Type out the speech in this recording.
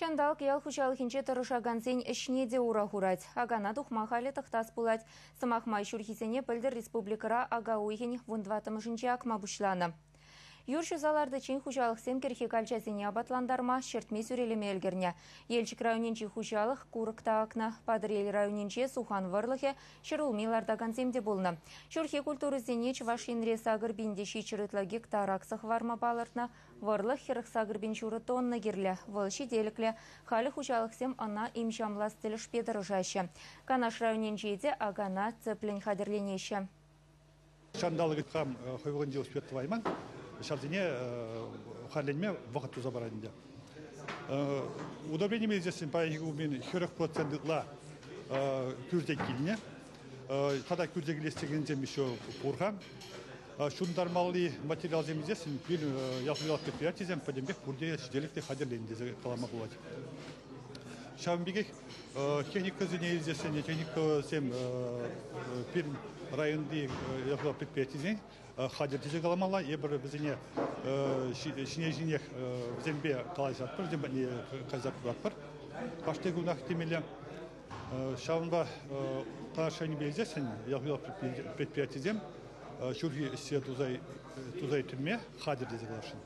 Ҫанталӑк ял хуҫалӑхӗнче тӑрӑшакансен ӗҫне те ура хурать. Акана тухма халӗ тӑхтас пулать. Сӑмах май, ҫурхисене пӗлтӗр республикӑра ака уйӑхӗн 14-мӗшӗнче акма пуҫланӑ. Юр ҫуса лартиччен хуҫалӑхсем кӗрхи калчасене апатлантарма, ҫӗртме сӳрелеме ӗлкӗрнӗ. Елчӗк районӗнчи хуҫалӑх курӑк та акнӑ. Патӑрьел районӗнче сухан вӑрлӑхӗ, ҫӗрулми лартакансем те пулнӑ. Ҫурхи культурӑсене Чӑваш Енре 8700 ытла гектар акса хӑварма палӑртнӑ. Вӑрлӑх 48,5 тонна кирлӗ. Вӑл ҫителӗклӗ. Халӗ хуҫалӑхсем ӑна имҫамлас тӗлӗшпе тӑрӑшаҫҫӗ. Канаш районӗнче те акана тӗплӗн хатӗрленеҫҫӗ. Ҫанталӑк хам хӑй вӑхӑтӗнче успет тӑвайман. Ҫавсене хатӗрленме вӑхӑт туса парать ӗнтӗ. Удобрени илсессӗн паянхи кун 40% ытла кӳрсе килнӗ. Тата кӳрсе килес текенсем еще пур-ха. Ҫунтармалли материалсем илсессӗн пирӗн ял хуҫалӑх предприятийӗсем пӗтӗмпех пурте ҫителӗклӗ хатӗрленӗ тесе калама пулать. Ҫавӑн пекех техникӑсене илсессӗн техникӑсем пирӗн районти ял хуҫалӑх предприятийӗсен хатӗр тесе каламалла. Эпир вӗсене ҫине-ҫинех вӗсемпе калаҫатпӑр, вӗсем патне кайса куратпӑр. Кашни кунах темелле. Ҫавӑнпа Канаш районӗпе илсессӗн ял хуҫалӑх предприятийӗсем ҫурхи ӗҫсе туса ирттерме хатӗр тесе каласшӑн.